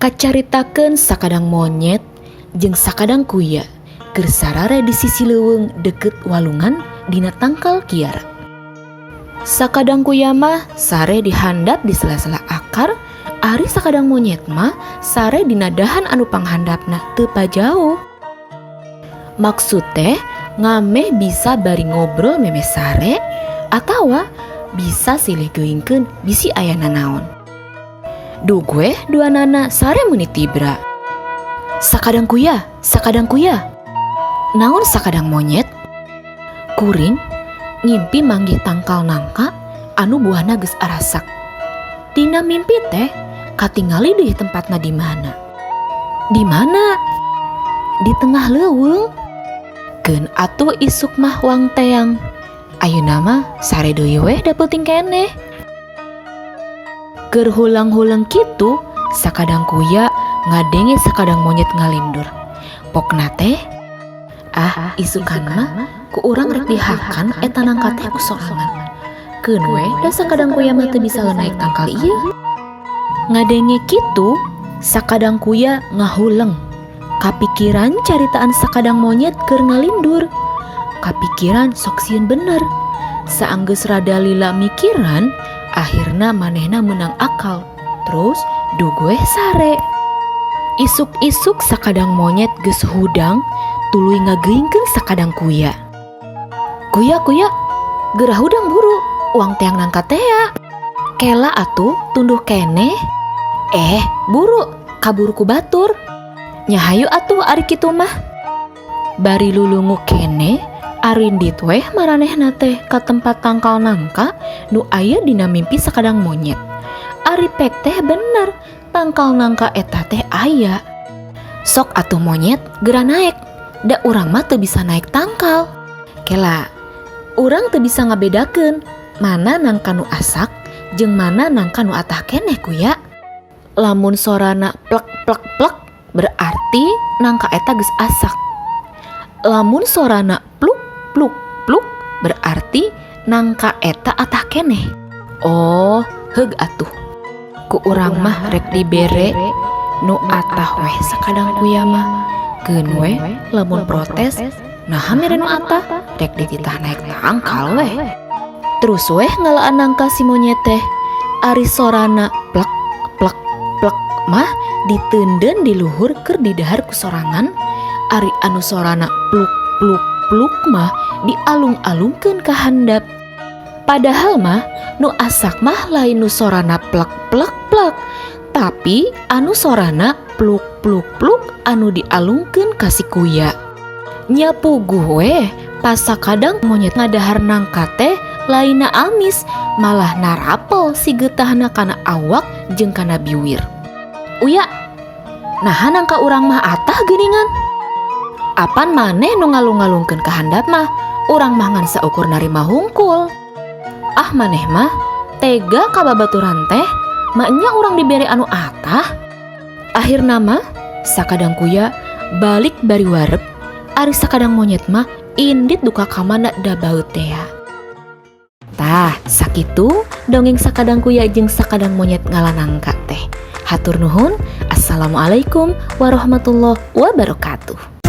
Kacaritakeun sakadang monyet jeung sakadang kuya keur sarare di sisi leuweung deukeut walungan dina tangkal kiara. Sakadang kuya mah sare di handap di sela-sela akar, ari sakadang monyet mah sare dina dahan anu panghandapna teu pajauh. Maksud teh ngameh bisa bari ngobrol memeh sare atawa bisa silih geuingkeun bisi aya nanaon. Dug weh duanana sare meuni tibra. Sakadang kuya, sakadang kuya. Naon, sakadang monyet? Kuring ngimpi manggih tangkal nangka anu buahna geus arasak. Dina mimpi teh katingali deui tempatna di mana. Di mana? Di tengah leuweung. Keun atuh isuk mah wang teang. Ayeuna mah sare deui weh, da peuting keneh. Keur hulang-huleng kitu, sakadang kuya ngadenge sakadang monyet ngalindur. Pokna teh, ah, isukan mah ku urang rek dihakan eta nangka teh ku sorangan. Keun we, da sakadang kuya mah teu bisa naik tangkal ieu. Ngadenge kitu, sakadang kuya ngahuleng. Kapikiran caritaan sakadang monyet keur ngalindur. Kapikiran sok sieun bener. Saanggeus rada lila mikiran, akhirna manehna menang akal. Terus dug weh sare. Isuk-isuk sakadang monyet geus hudang, tuluy ngageuingkeun sakadang kuya. Kuya, kuya, geura hudang buru, wang teang nangka tea. Kela atuh, tunduh keneh. Eh, buru, kaburu ku batur. Nya hayu atuh ari kitu mah. Bari lulungu keneh, arindit weh maranehna teh ka tempat tangkal nangka nu aya dina mimpi sakadang monyet. Ari pek teh bener, tangkal nangka eta teh aya. Sok atuh monyet, geura naek. Da urang mah teu bisa naik tangkal. Kela, urang teu bisa ngabedakeun mana nangka nu asak jeung mana nangka nu atah keneh, kuya. Lamun sorana plek plek plek, berarti nangka eta geus asak. Lamun sorana pluk pluk pluk, berarti nangka eta atah keneh. Oh, heug atuh. Ku urang mah rek dibere nu atah weh sakadang kuya mah. Keun weh lamun protes, naha mere nu atah, rek dititah naik tangkal weh. Terus weh ngalaan nangka si monyet teh. Ari sorana plek plek plek mah diteundeun di luhur keur didahar ku sorangan. Ari anu sorana pluk pluk pluk mah dialung-alungkeun ka handap. Padahal mah nu asak mah lain nu sorana plek plek plek, tapi anu sorana pluk pluk pluk anu dialungkeun ka si kuya. Nya puguh weh, pas sakadang monyet ngadahar nangka teh lainna amis, malah narapel si getahna kana awak jeung kana biwir. Uya, naha nangka urang mah atah geuningan? Apan maneh nu ngalung-ngalungkeun ka handap mah, urang mah ngan saukur narima hungkul. Ah, maneh mah tega ka babaturan teh, maenya urang dibere anu atah. Akhirna mah sakadang kuya balik bari wareg, ari sakadang monyet mah indit duka ka mana da baeud tea. Tah, sakitu dongeng sakadang kuya jeung sakadang monyet ngala nangka teh. Hatur nuhun. Assalamualaikum warahmatullahi wabarakatuh.